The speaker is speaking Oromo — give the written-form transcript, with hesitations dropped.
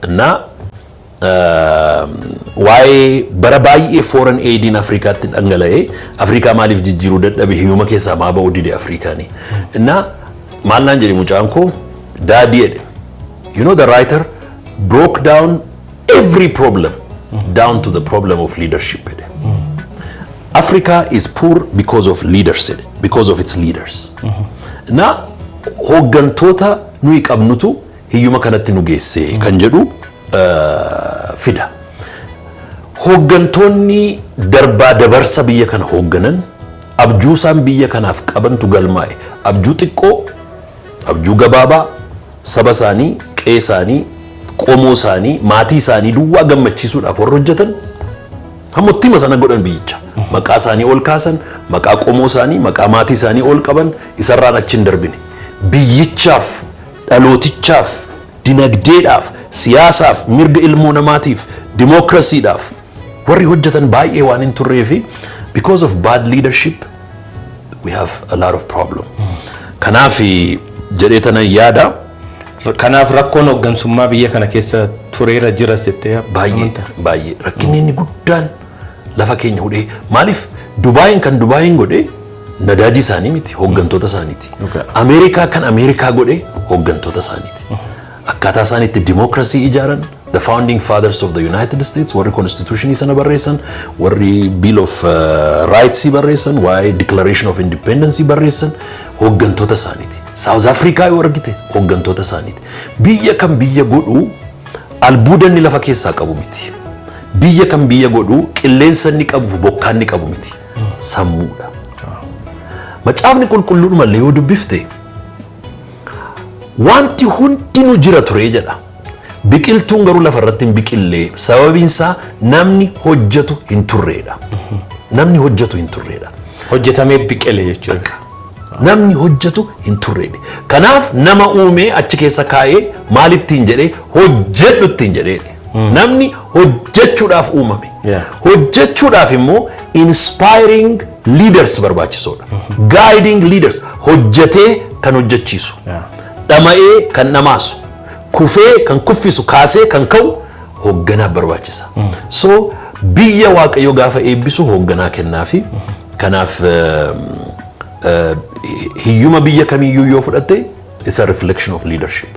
Na waa'ee bara baay'ee foreign aidiin Afrikaatti dhangala'ee Afrikaa maaliif jijjiiruu dadhabe, hiyyuma keessaa maa ba'uu dide Afrikaanii? Na maal naan jedhe mucaan koo, "Daddy," jedhe, "you know the writer broke down every problem down to the problem of leadership," jedhe. "Africa is poor because of leaders," jedhe, "because of its leaders." Na hooggantoota nuyi qabnutu hiyyuma kanatti nu geesse kan jedhu fida. Hooggantoonni darbaa dabarsa biyya kana hoogganan abjuu isaan biyya kanaaf qabantu galmaa'e. Abjuu xiqqoo, abjuu gabaabaa, saba isaanii, qe'ee isaanii, qomoo isaanii, maatii isaanii duwwaa gammachiisuudhaaf warra hojjetan hammottima sana godhan biyyicha. Maqaa isaanii ol kaasan, maqaa qomoo isaanii, maqaa maatii isaanii ol qaban, isarraan achi hin darbine. Biyyichaaf, dhalootichaaf, dinagdeedhaaf, siyaasaaf, mirga ilmoo namaatiif, dimookirasiidhaaf warri hojjetan baay'ee waan hin turree fi because of bad leadership we have a lot of problem. Kanaaf jedhee tanan yaada. Kanaaf rakkoon hooggansummaa biyya kana keessa tureera, jiras jettee Baay'ee. amantaa? Baay'ee rakkinni inni guddaan lafa keenya hudhee maaliif Dubaayin kan Dubaayin godhe nadaajii isaanii miti, hooggantoota isaaniiti. Ameerikaa kan Ameerikaa godhe hooggantoota isaaniiti. Akkaataa isaan itti dimookirasii ijaaran, the founding fathers of the United States, warri constitutionii sana barreessan, warri Bill of Rights barreessan, waa'ee Declaration of Independence barreessan hooggantoota isaaniiti. South Africa yoo argite hooggantoota isaaniiti. Biyya kan biyya godhu albuuda inni lafa keessaa qabu miti. Biyya kan biyya godhu qilleensa inni qabu, bokkaa inni qabu miti. Sammuudha. Macaafni Qulqulluun mallee yoo dubbifte, wanti hundinuu jira ture jedha. Biqiltuun garuu lafa irratti hin biqillee, sababiin isaa namni hojjetu hin turreedha. Namni hojjetu hin turreedha. Hojjetamee biqile jechuudha. Namni hojjetu hin turreedha. Kanaaf nama uumee achi keessa kaa'ee maalittiin jedhee, "Hojjedhu" ittiin jedhee. Namni hojjechuudhaaf uumame. Hojjechuudhaaf immoo inspiring leaders barbaachisoodha. Guiding leaders, hojjetee kan hojjechiisu. Dhama'ee kan dhamaasu. Kufee kan kuffisu, kaasee kan ka'u hoogganaaf barbaachisa. So biyya Waaqayyo gaafa eebbisu hoogganaa kennaafi. Kanaaf hiyyuma biyya kamiyyuu yoo fudhatte, it's a reflection of leadership.